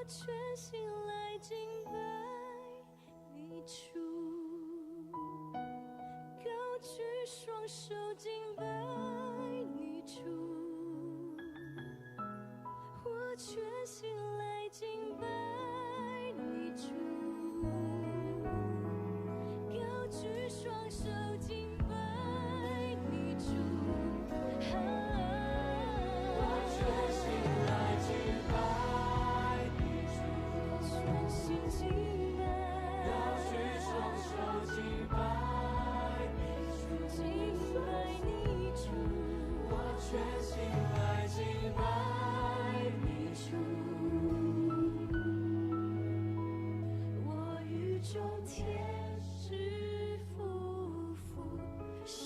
全心來敬拜你主，高舉雙手敬拜你主，我全心來敬拜你主，高舉雙手敬拜你主。我全心來敬拜你主，全心敬拜，高舉雙手敬拜你主，敬拜你主，我全心來敬拜你主。我與眾天使夫婦深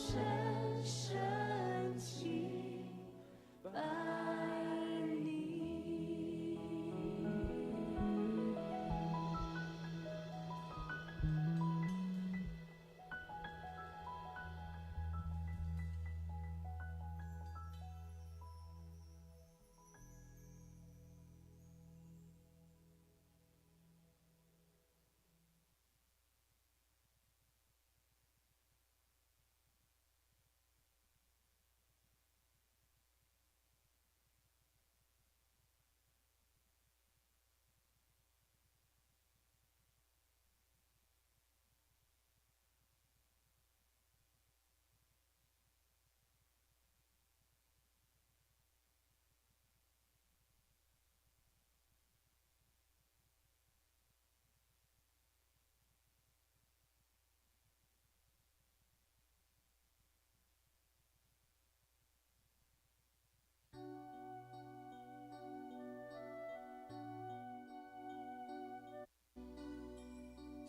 深敬拜你。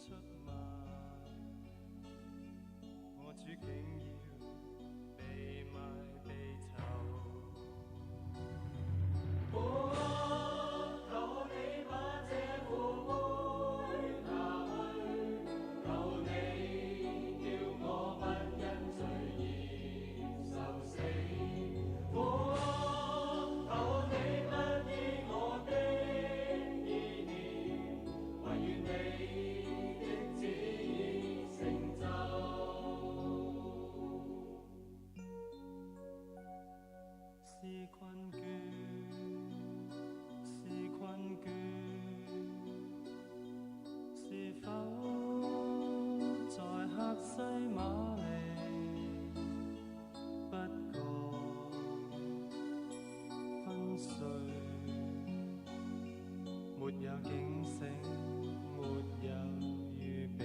出賣，我主竟要被賣被囚。父啊，求你把這苦杯拿去，求你叫我不因罪而受死。父啊，求你不依我的意念，惟願你的旨意成就。是困倦，是困倦，是否在客西馬尼？不覺昏睡，沒有警醒，沒有預備。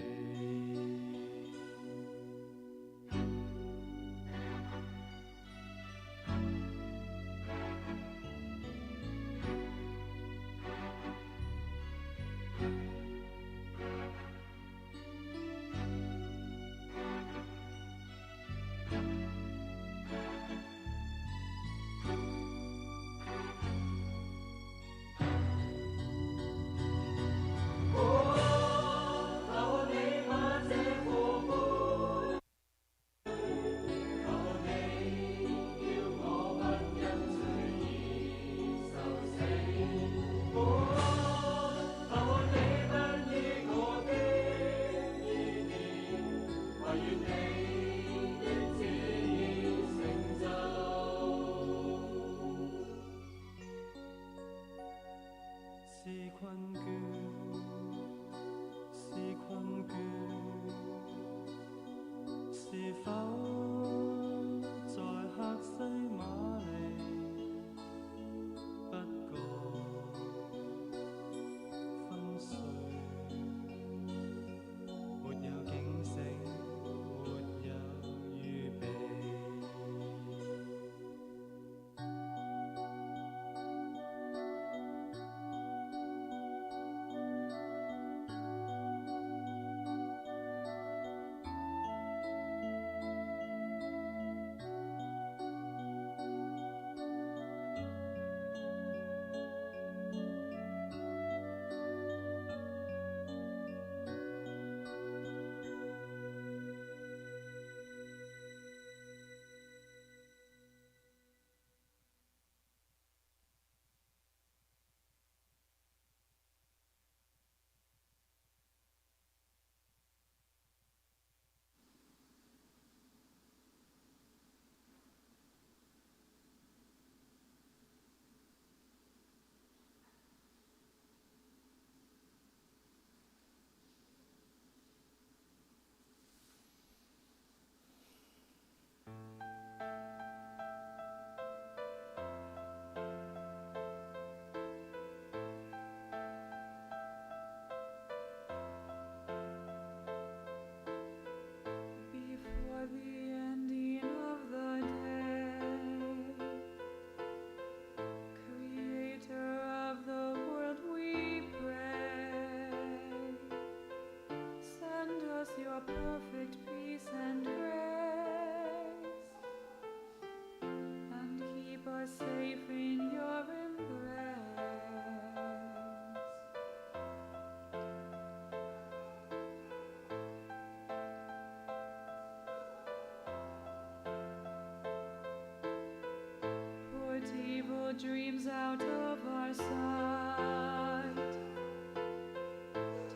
Out of our sight.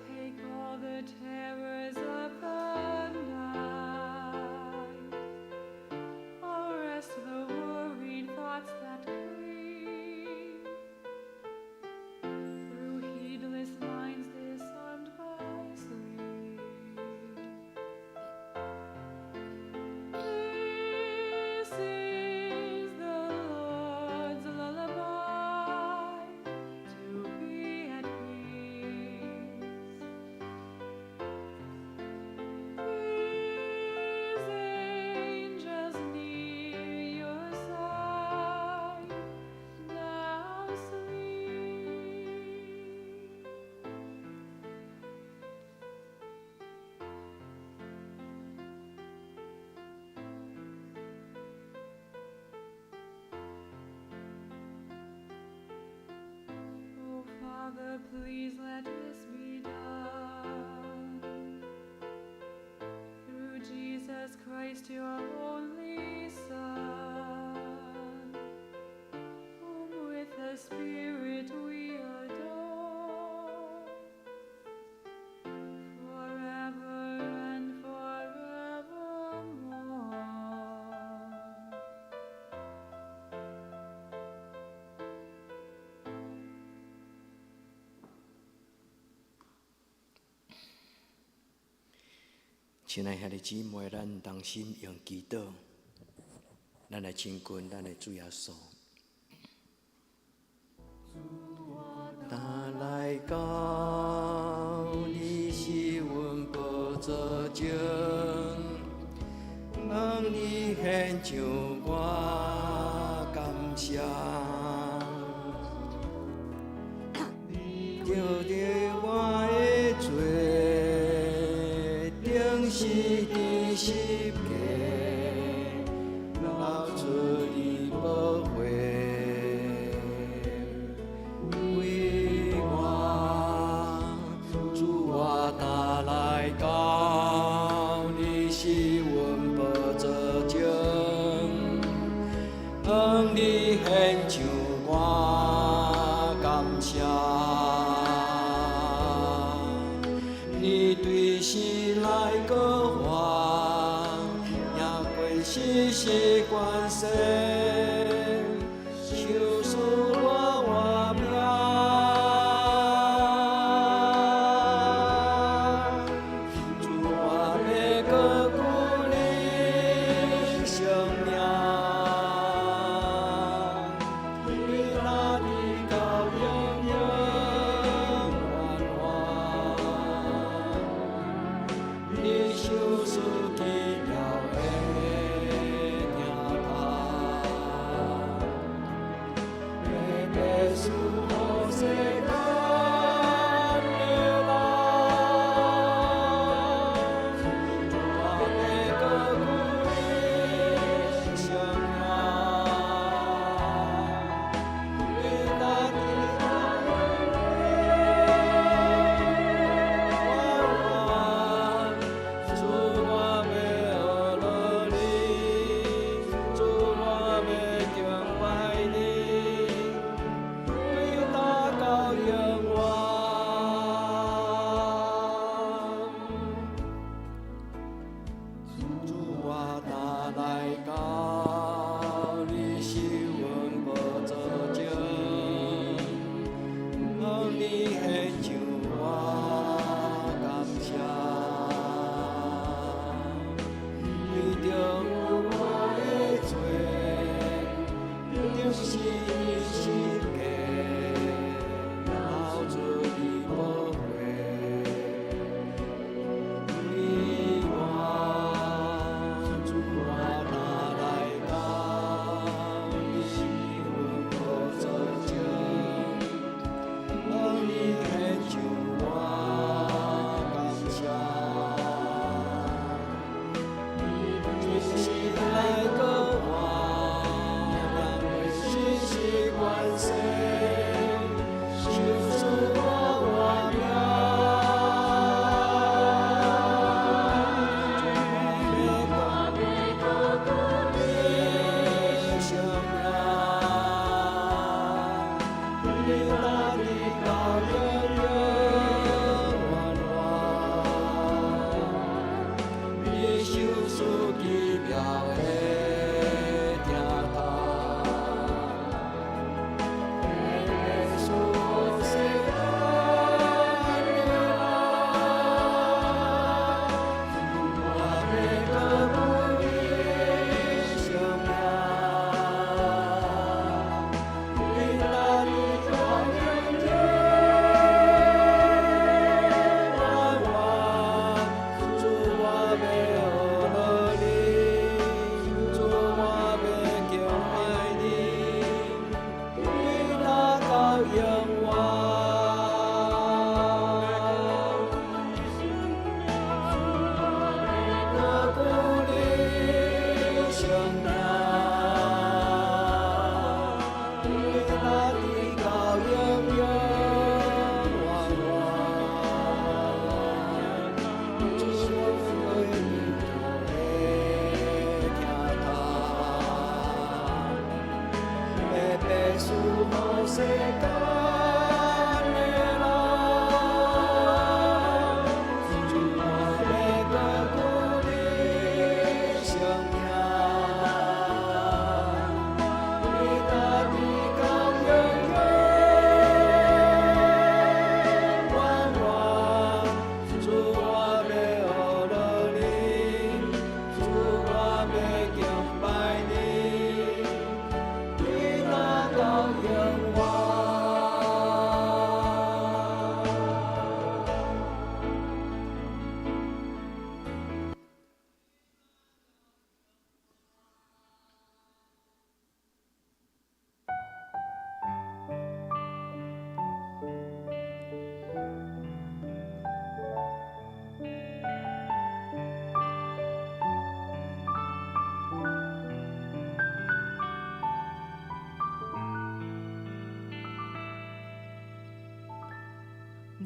Take all the terrors of the night. Arrest the worried thoughts that creep through heedless minds disarmed by sleep. This is the Lord's lullaby to be at peace. His angels near your side now sleep. Oh, Father, please let this be done. Through Jesus Christ, your only Son, whom with the Spirit we adore, forever and forevermore. 親愛兄弟姊妹，咱同心用祈禱，咱來親近咱的主耶穌。呾來到，你是阮寶座前，向你獻上我感謝。著著我的罪，釘死佇十架，流出你寶血，為我，主我呾來到，你是阮寶座前，向你獻上我感謝。你對死來過還，贏過死是權勢，賞賜我活命。主我欲閣久你聖名，你若直到永永遠遠，你賞賜奇妙的疼痛。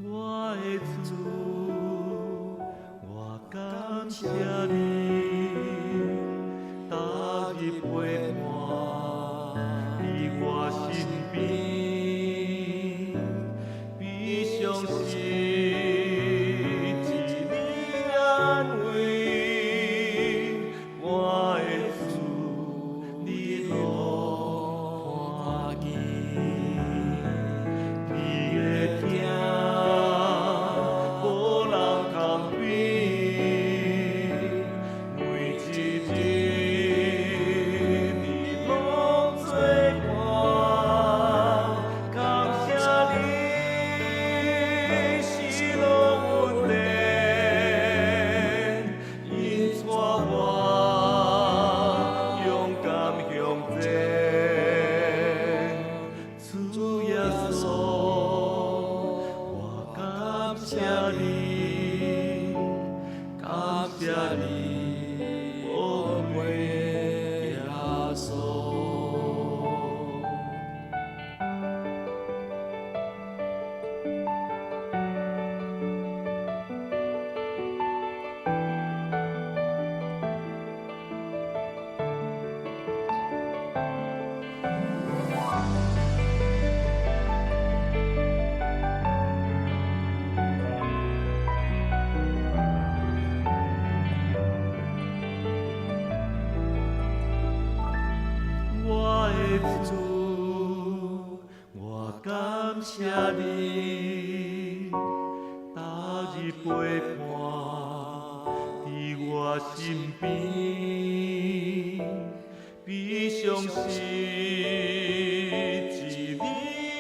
我的主，我感謝你，逐日陪伴佇我身邊，悲傷時一字安慰，我的主，你攏看見，你的疼無人通比，每一日你攏做伴，感謝你喜樂恩典，引帶我勇敢向前，主耶穌，我感謝你，感謝你，寶貝耶穌。我的主，我感謝你，逐日陪伴佇我身邊，悲傷時一字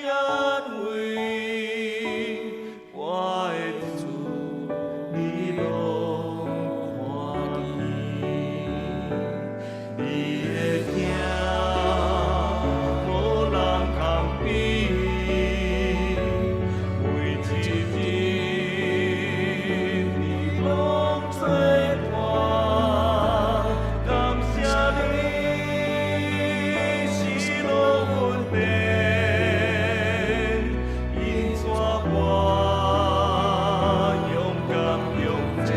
安慰，我的主，你攏看見，你的疼無人通比，每一日你攏做伴，感謝你喜樂恩典，引帶我勇敢向前。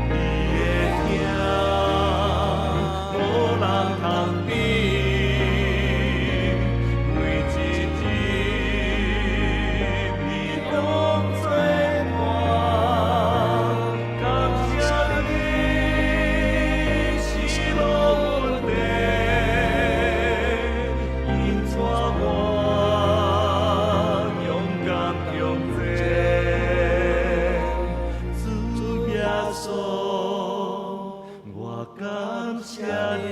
你的疼無人通比，每一日你攏做伴，感謝你喜樂恩典，引帶我勇敢向前。主耶穌，我感謝你，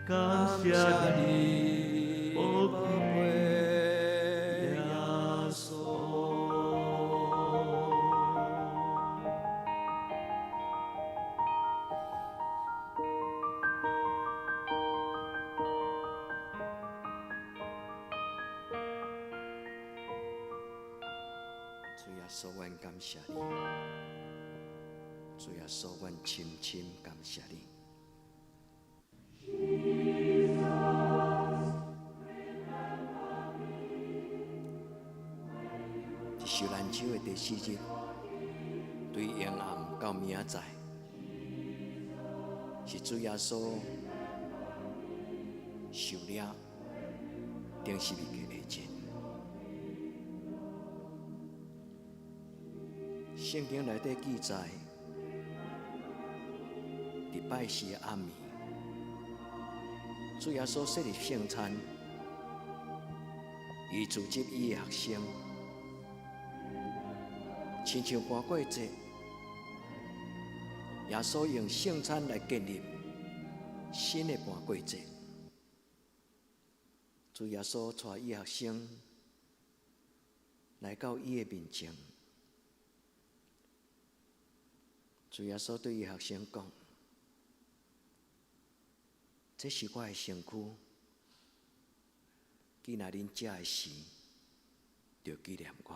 感謝你，寶貝耶穌。主耶穌，阮感謝你。主耶穌，阮深深感謝你。佇受難週的第四日，對永暗到明仔載，是主耶穌受掠釘十字架的日。聖經內底記載，佇拜四的暗暝，主耶穌設立聖餐，伊組織伊的學生，親像盤過節，耶穌用聖餐來建立新的盤過節。主耶穌帶伊學生來到伊的面前，主耶穌對伊學生講：這是我的身軀，今仔恁食的時，就紀念我。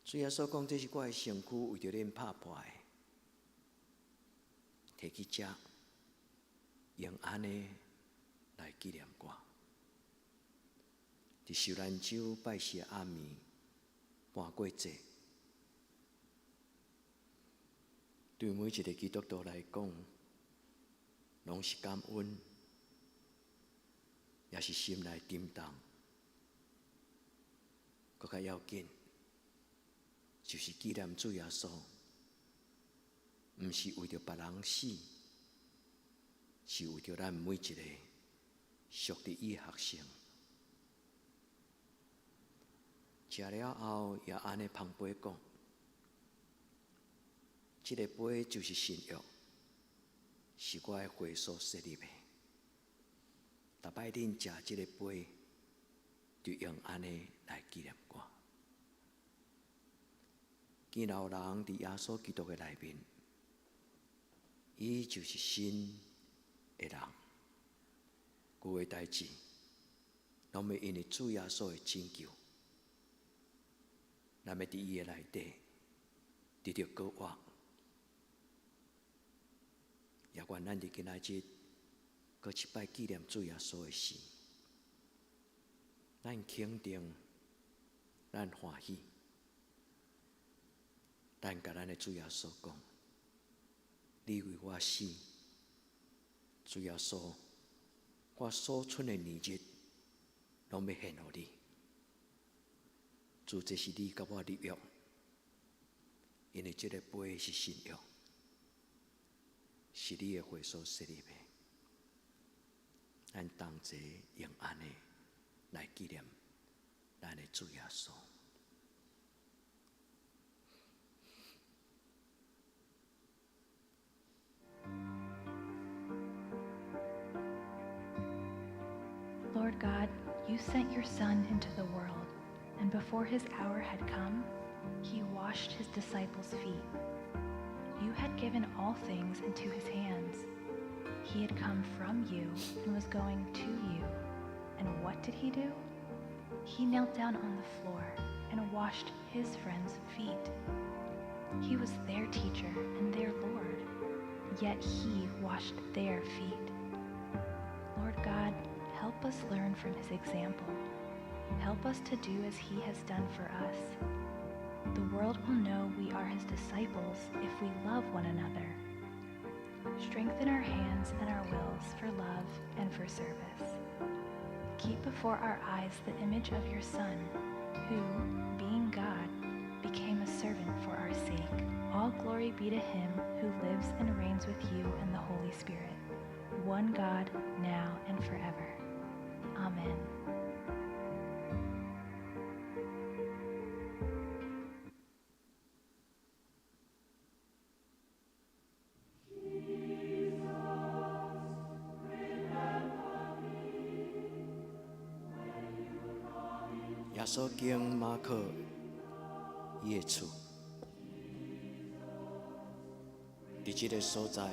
主耶穌講：這是我的身軀，為著恁拍破的，提去食。用按呢來紀念我。佇受難週拜四暗暝半過節，對每一个基督徒來講，攏是感恩，也是心內沉重。閣較要緊，就是紀念主耶穌，毋是為著別人死，是為著咱每一个屬佇伊的學生。食了後，也按呢捧杯講：這个杯就是新約，是我的血所設立的。逐擺恁食這个杯，就用按呢來紀念我。既然有人佇耶穌基督的內面，伊就是新的人。舊的代誌，攏欲因為主耶穌的拯救，咱欲佇伊的內底得著膏抹。也願咱佇今仔日閣一擺紀念主耶穌的時，咱肯定，咱歡喜，咱共咱的主耶穌講：你為我死，主耶穌，我所存的年日，攏欲獻予你。主，這是你佮我立約，因為這个杯是新約，是你的血所設立的。咱同齊用按呢來紀念咱的主耶穌。 Lord God, you sent your Son into the world, and before his hour had come, he washed his disciples' feet. You had given all things into his hands. He had come from you and was going to you. And what did he do? He knelt down on the floor and washed his friends' feet. He was their teacher and their Lord, yet he washed their feet. Lord God, help us learn from his example. Help us to do as he has done for us. The world will know we are his disciples if we love one another. Strengthen our hands and our wills for love and for service. Keep before our eyes the image of your Son, who, being God, became a servant for our sake. All glory be to him who lives and reigns with you in the Holy Spirit, one God, now and forever. Amen. 耶穌經馬可伊的厝，佇這个所在，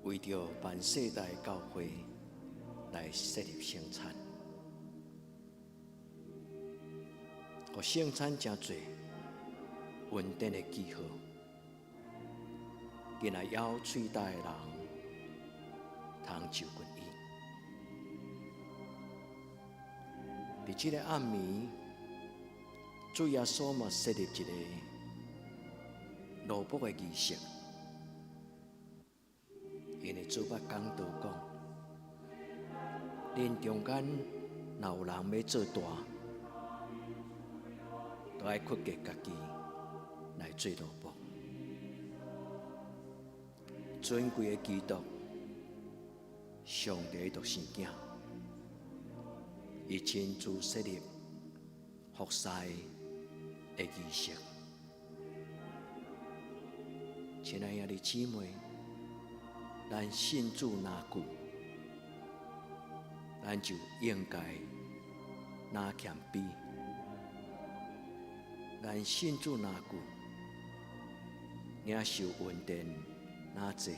為著萬世代教會來設立聖餐，予聖餐成做恩典的記號。囡仔枵喙焦的人，通就近伊。佇這个暗暝，主耶穌嘛設立一个奴僕的儀式，因為主捌講道講，恁中間若有人欲做大，都愛屈格家己來做奴僕。尊貴的基督，上帝的獨生囝，伊親自設立服侍的儀式。親愛的兄弟姊妹，咱信主若久，咱就應該若謙卑。咱信主若久，領受恩典若濟，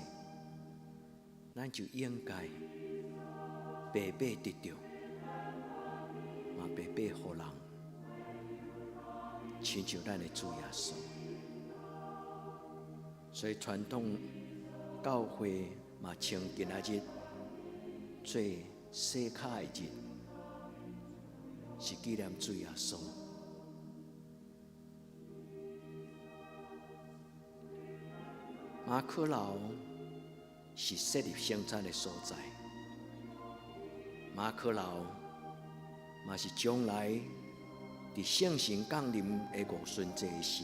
咱就應該白白得著，嘛白白予人，親像咱的主耶穌。所以傳統教會嘛稱今仔日做洗跤的日，是紀念主耶穌。馬可樓是設立聖餐的所在，馬可樓嘛是將來佇聖神降臨的五旬節時，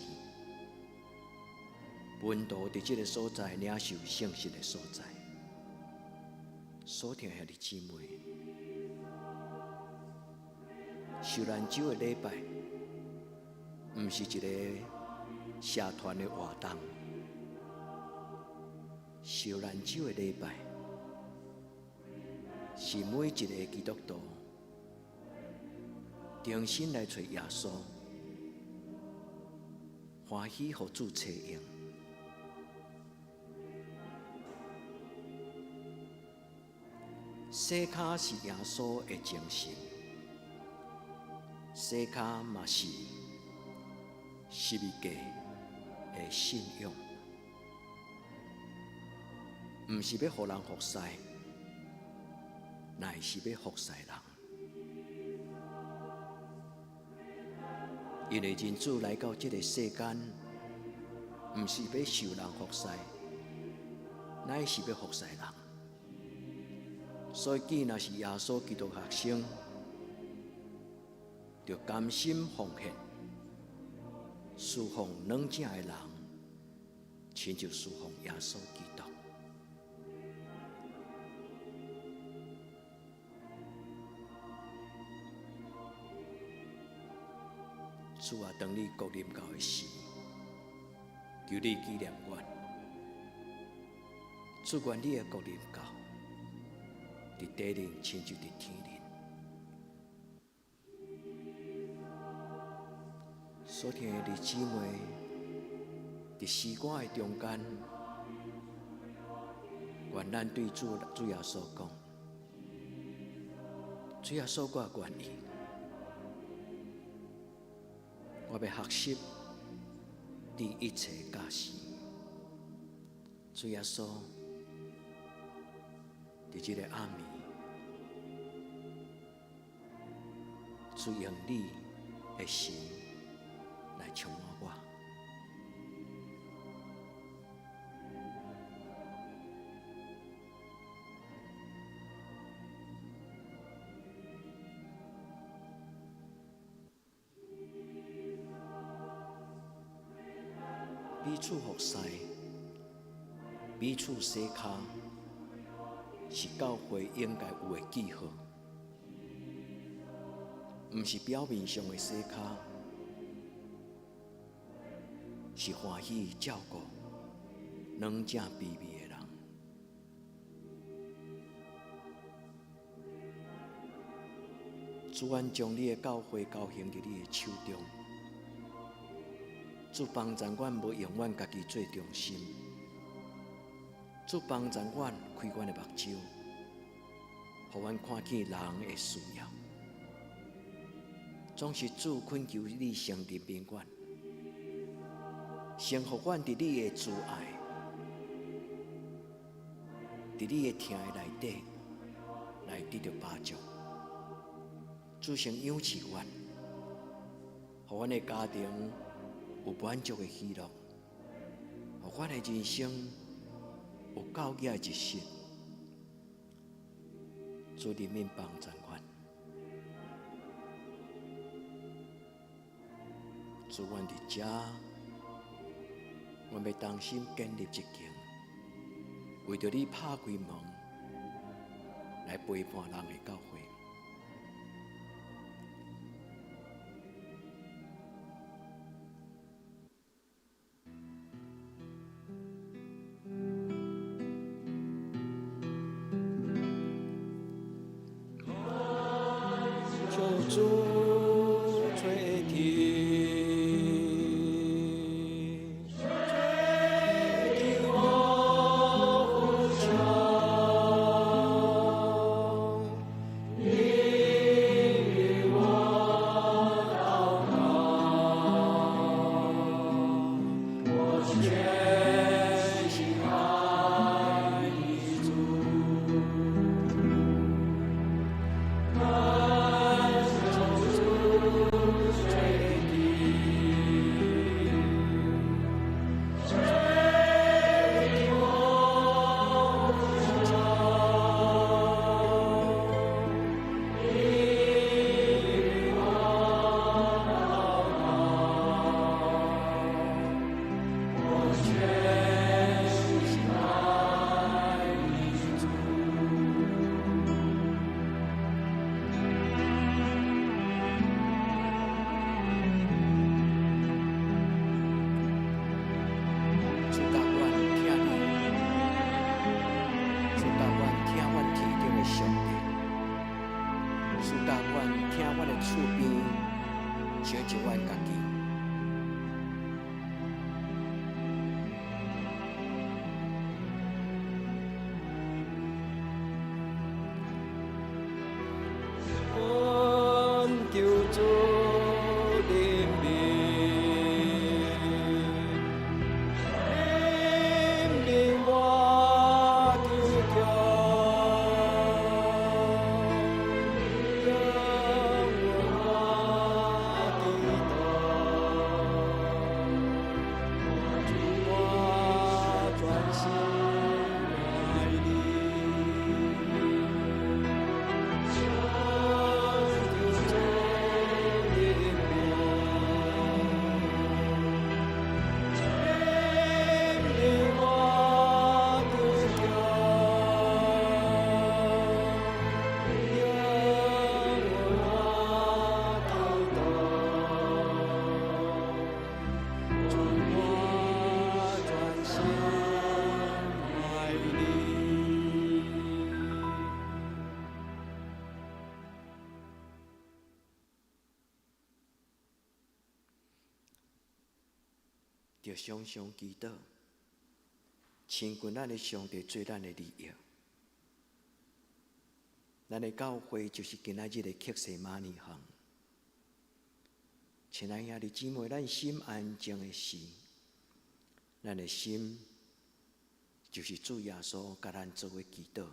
門徒佇這个所在領受聖神的所在。所聽兄弟姊妹，受難週的禮拜，毋是一個社團的活動。受難週的禮拜，是每一个基督徒重新來揣耶穌，歡喜予主冊用。洗跤是耶穌的精神，洗跤嘛是十字架的信仰，毋是欲予人服侍，乃是欲服侍人。因為人子來到這个世間，毋是欲受人服侍，乃是欲服侍人。所以，既若是耶穌基督學生，就甘心奉獻，侍奉軟正的人，親像侍奉耶穌基督。主啊，當你國臨到的時，求你紀念阮。主，願你的國臨到，佇地輪親像佇天輪。所聽的弟姊妹，佇詩歌的中間，願咱對主主耶穌講：主耶穌，我願意，我欲學習你一切教示。主耶穌，佇這个暗暝，主用你的神來充滿我。彼此服侍，彼此洗跤，是教會應該有的記號，毋是表面上的洗跤，是歡喜照顧軟正卑微的人。主，阮將你的教會交還佇你的手中。主幫助阮，無用阮家己做中心。主幫助阮開阮的目睭，予阮看見人的需要。總是主懇求你先憐憫阮，先予阮佇你的慈愛，佇你的疼的內底來得著幫助。主先養飼阮，予阮的家庭有滿足的喜樂，予阮的人生有夠額的日時。主憐憫幫助阮，主阮佇遮，阮欲同心建立一間，為著你拍開門來陪伴人的教會。求主垂聽，垂聽我呼求，應允我禱告，我全心愛你主。全心愛你主。主教阮疼你，主教阮疼阮天頂的上帝，主教阮疼阮的厝邊，成就阮家己。懇求主憐憫，憐憫我求求，應允我祈禱，主我專心愛你。懇求主憐憫，憐憫我求求，應允我祈禱，主我專心愛你。著常常祈禱，親近咱的上帝做咱的利益。咱的教會就是今仔日的客西馬尼園。親愛兄弟姊妹，咱心安靜的時，咱的心就是主耶穌共咱做伙祈禱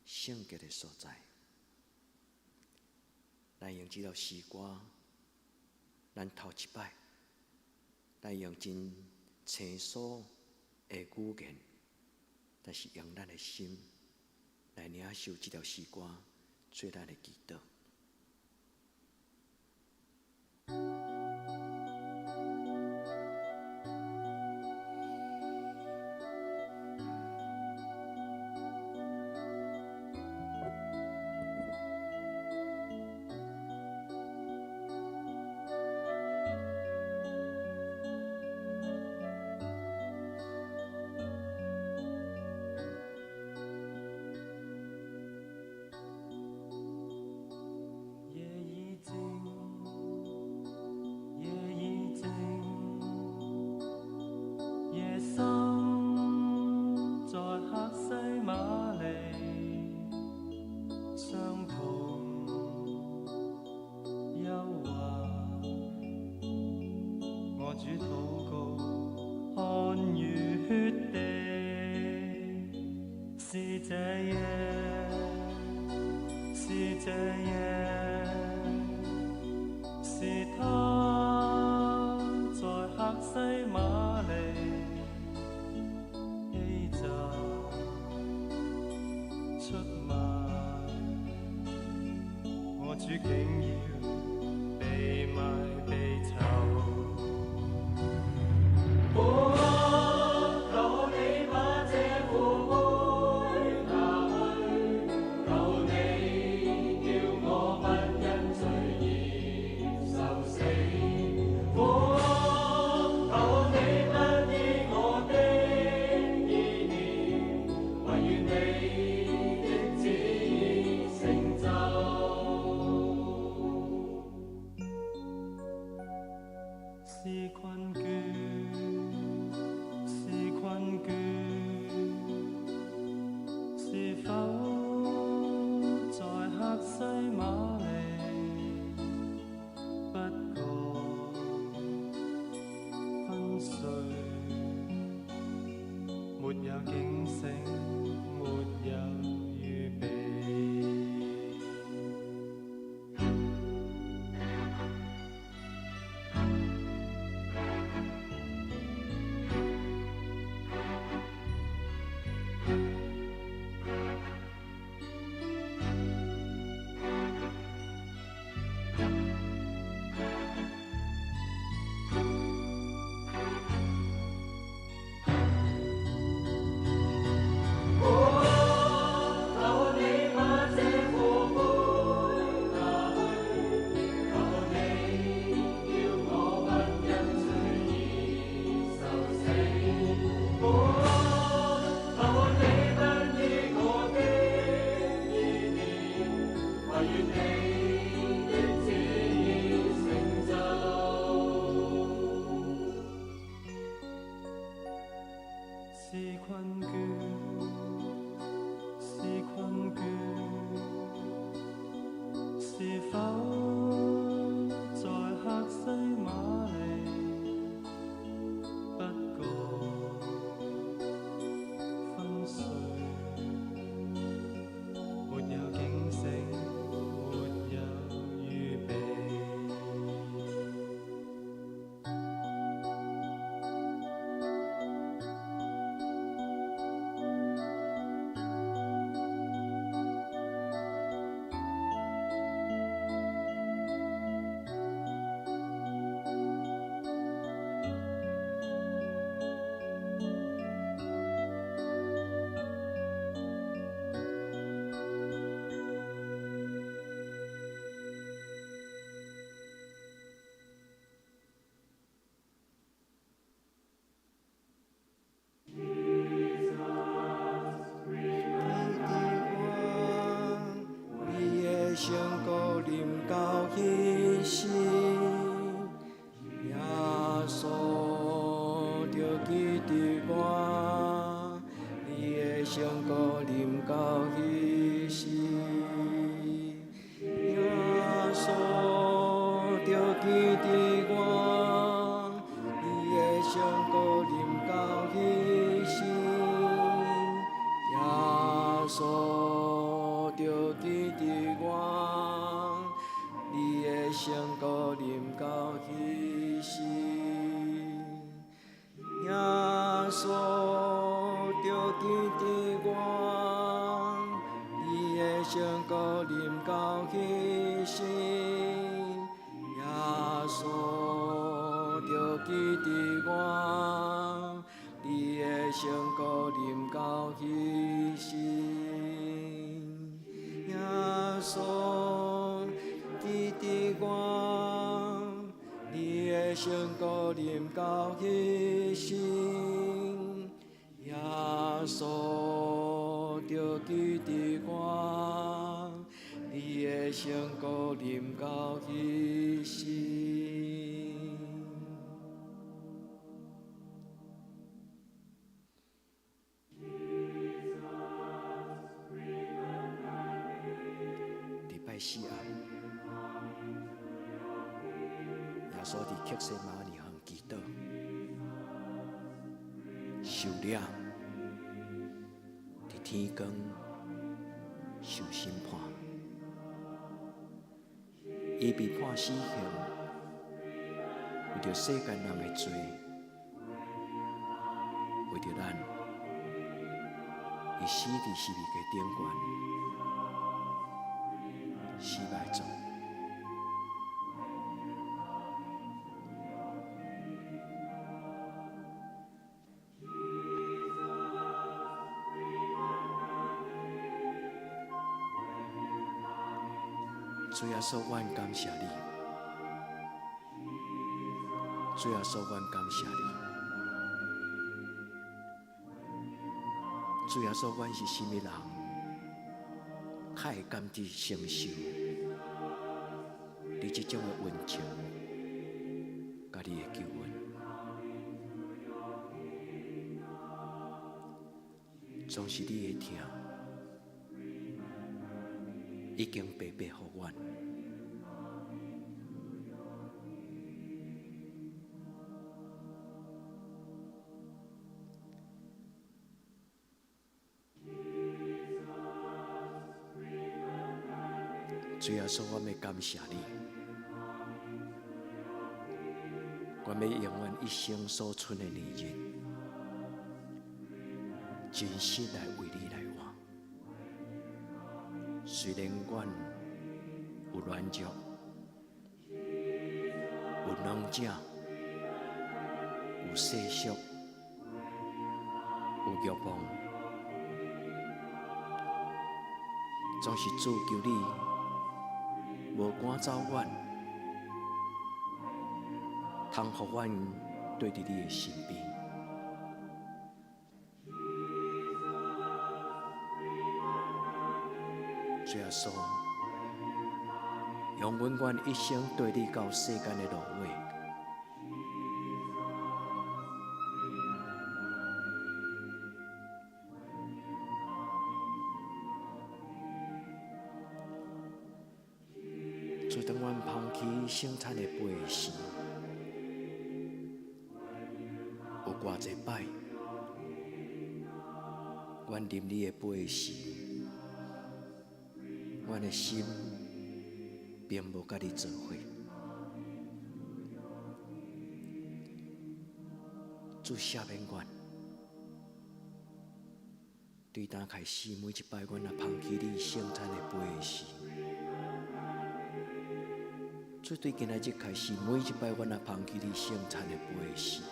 聖潔的所在。咱用這首詩歌，咱頭一擺，咱用真清楚的語言，但是用咱的心來領受這條詩歌，做咱的祈禱。夜已靜，夜已靜，夜深在客西馬尼，傷痛憂患，我主禱告，汗如血滴，是這夜，是這夜。是他在客西馬尼欺詐出賣，我主竟要被賣被囚。父啊，求你把這苦杯拿去，求你叫我不因罪而受死。父啊，求你不依我的意念，惟願你的旨意成就。是困倦，是困倦，是否在客西馬尼？不覺昏睡，沒有警醒，沒有預備。是困倦，是困倦，是否在客西馬尼？不覺昏睡，沒有警醒，沒有預備。記得我，你的聖膏臨到彼時，耶穌著記得我，你的聖膏臨到彼時，耶穌著記得我，你的聖膏臨到彼時。耶穌著記得我，你的聖膏臨到彼時。耶穌著記得我，你的聖膏臨到彼時。耶穌著記得我，你的聖膏臨到彼時。耶穌記得我，你的聖膏臨到彼時。耶穌著記得我，你的聖膏臨到彼時。禮拜四暗，耶穌佇客西馬尼園祈禱，受掠，佇天光受審判，伊被判死刑，為著世間人的罪，為著咱，伊死佇十字架頂懸，死埋葬。主耶穌，阮感謝你。主耶穌，阮感謝你。主耶穌，阮是啥物人，較會甘得承受你這種的溫情，佮你的救恩。總是你的疼，已經白白予阮。主耶穌，我欲感謝你，我欲用阮一生所剩的年日，真實來為你來活。雖然阮有軟弱，有軟弱，有世俗，有欲望，總是主求你無趕走阮，通予阮綴佇你的身邊。主耶穌，容阮阮一生綴你到世間的落尾。主，當阮捧起聖餐的杯時，有偌濟擺，阮啉你的杯時，阮的心並無佮你做伙。主赦免阮，對今開始每一擺阮若捧起你聖餐的杯時，主對今仔日開始每一擺阮若捧起你聖餐的杯時，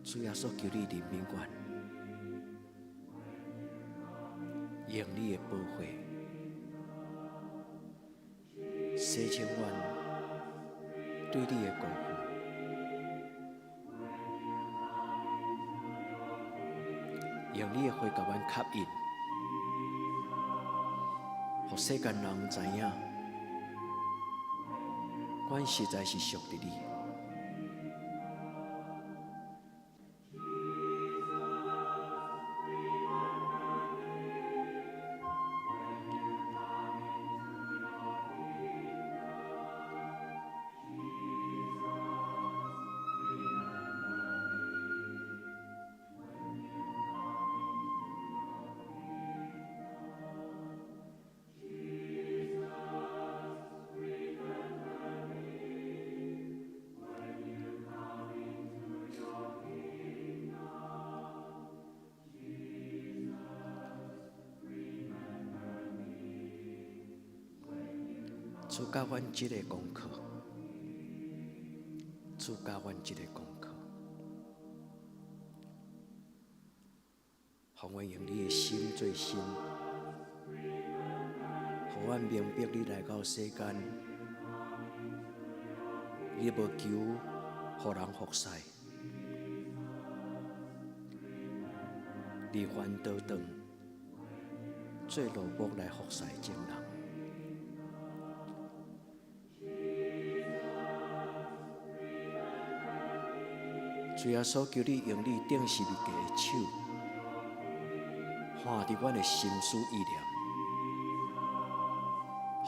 主耶穌求你憐憫阮，用你的寶血洗清阮對你的辜負。用你的血共阮吸引，予世間人知影，阮實在是屬佇你。主教阮這个功課，主教阮這個功課，予阮用你的心做心，予阮明白你來到世間，你無求予人服侍，你反倒轉做奴僕來服侍眾人。主耶穌，求你用你釘十字架的手，看佇阮的心思意念，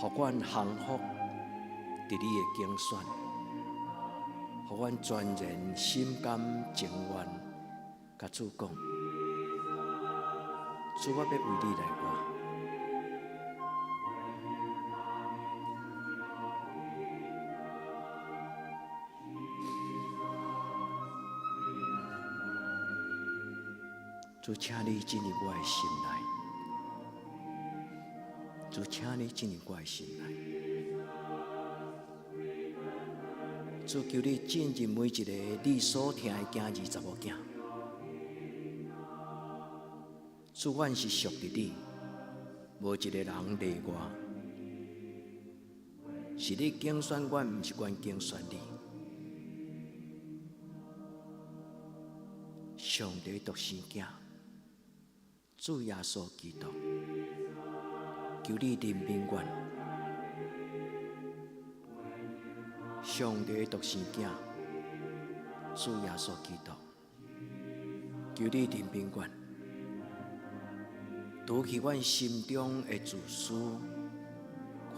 予阮降服佇你的揀選，予阮全然心甘情願，共主講，主，我欲為你來活。主，請你進入我的心內。主，請你進入我的心內。主，求你進入每一個你所疼的囝兒查某囝。主，阮是屬佇你，無一個人例外。是你揀選阮，毋是阮揀選你。上帝獨生囝，主耶穌基督，求你憐憫阮。上帝獨生囝，主耶穌基督，求你憐憫阮，除去阮心中的自私、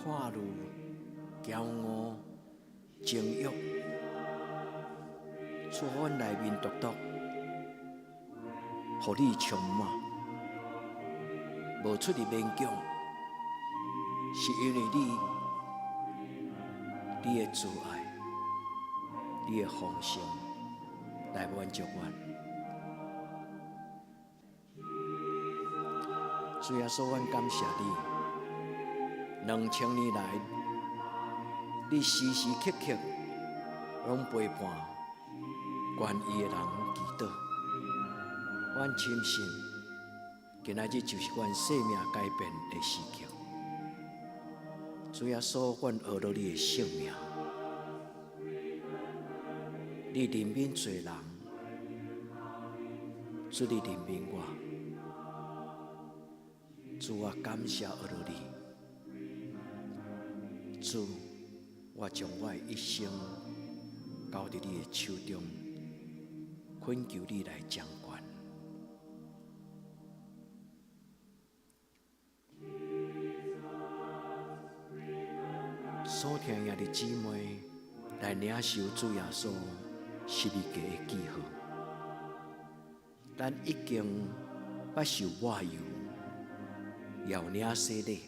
看慮、驕傲、情欲，主，阮內面獨獨，予你充滿，無出入勉強，是因為你，你的慈愛，你的豐盛來滿足阮。主耶穌，阮感謝你，2000年來，你時時刻刻攏陪伴願意的人祈禱。阮深信，今仔日就是阮生命改變的時刻。主耶穌，阮學著你的聖名，你憐憫罪人，主你憐憫我，主我感謝學著你，主我將我的一生交佇你的手中，懇求你來掌權。所疼的兄弟姊妹來領受主耶穌十字架的記號。咱已經捌受抹油，也有領洗禮，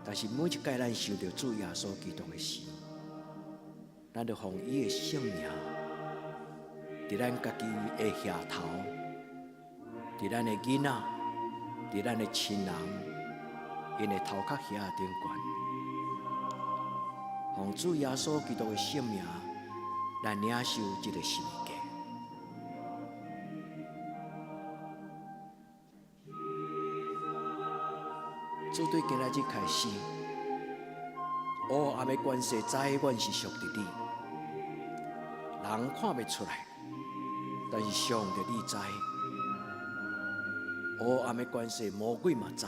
但是每一擺咱受著主耶穌基督的時，咱就予伊的聖名，佇咱家己的額頭，佇咱的囡仔，佇咱的親人，𪜶的頭殼遐頂懸，奉主耶穌基督的聖名來領受這个十字架。主對今仔日開始，黑暗的權勢知阮是屬佇你，人看袂出來，但是上帝你知。黑暗的權勢魔鬼嘛知，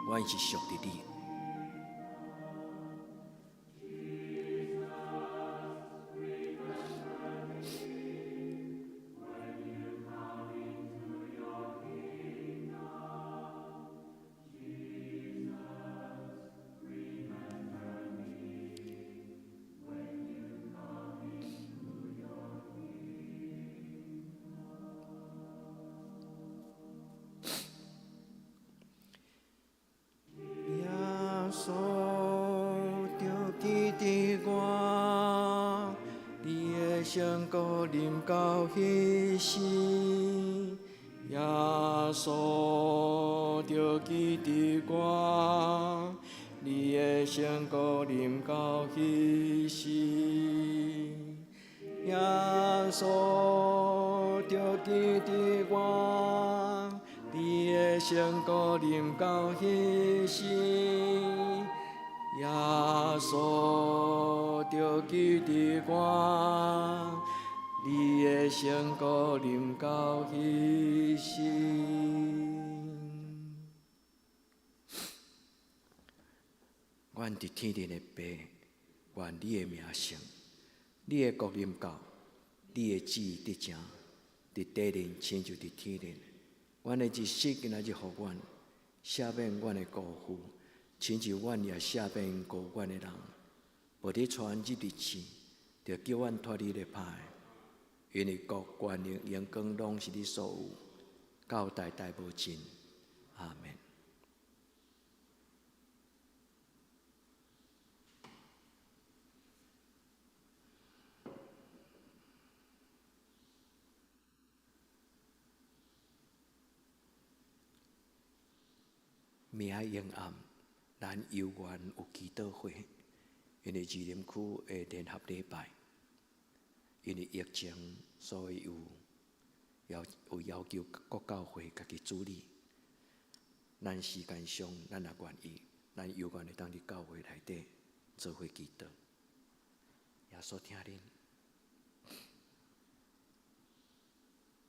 阮是屬佇你。耶穌著記得我，你的聖國臨到彼時，耶穌著記得我，你的聖國臨到彼時，耶穌著記得我，你的聖國臨到彼時，耶穌著記得我，你的聖國臨到彼時。阮佇天頂的父，願你的名聖，你的國臨到，你的旨意得成，佇地面親像佇天頂。阮的日食今仔日予阮，赦免阮的過負，親像阮也赦免過阮的人。無得帶阮入入試，著救阮脫離咧歹。因為國、權能、榮光攏是你所有，到代代無盡。阿門。明仔昏暗，咱猶原有祈禱會，因為士林區的聯合禮拜，因為疫情，所以有要求各教會家己處理。咱時間上，咱也願意，咱猶原會當佇教會內底做伙祈禱。耶穌疼恁。